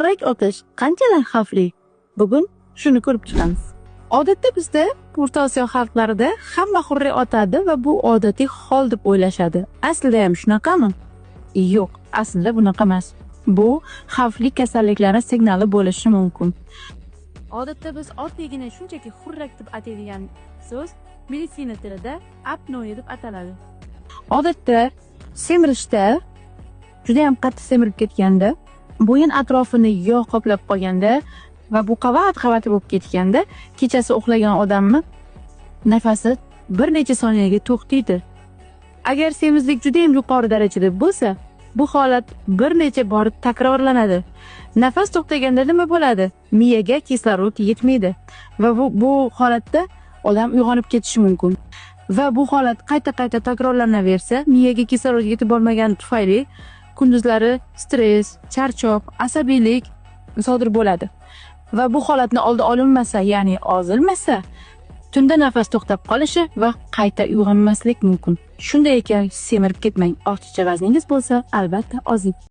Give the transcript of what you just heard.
Xurrak otish qanchalar xavfli? Bugun shuni ko'rib chiqamiz. Odatda bizda, O'rta Osiyo xalqlarida hamma xurrak otadi va bu odatiy hol deb o'ylashadi. Aslida ham shunaqami? Yo'q, aslida bunaqa emas. Bu xavfli kasalliklarning signali bo'lishi mumkin. Odatda biz oddiygina shunchaki xurrak deb ataydigan so'z meditsina tilida apnoe deb ataladi. Odatda semirishda, juda ham qattiq semirib ketganda, bo'yin atrofini yog' qoplab qolganda va bu qavat qavat bo'lib ketganda, kechasi uxlagan odamni nafasi bir necha soniyaga to'xtaydi. Agar semizlik juda ham yuqori darajada bo'lsa, bu holat bir necha bor takrorlanadi. Nafas to'xtaganda nima bo'ladi? Miyaga kislorod yetmaydi va bu holatda odam uyg'onib ketishi mumkin. Va bu holat qayta-qayta takrorlanaversa, miyaga kislorod yetib bormagani tufayli kunduzlari stress, charchoq, asabiylik sodir bo'ladi. Va bu holatni oldi olinmasa, ya'ni ozilmasa, tunda nafas to'xtab qolishi va qayta uyg'onmaslik mumkin. Shunday ekan, semirib ketmang. Ortiqcha vazningiz bo'lsa, albatta ozing.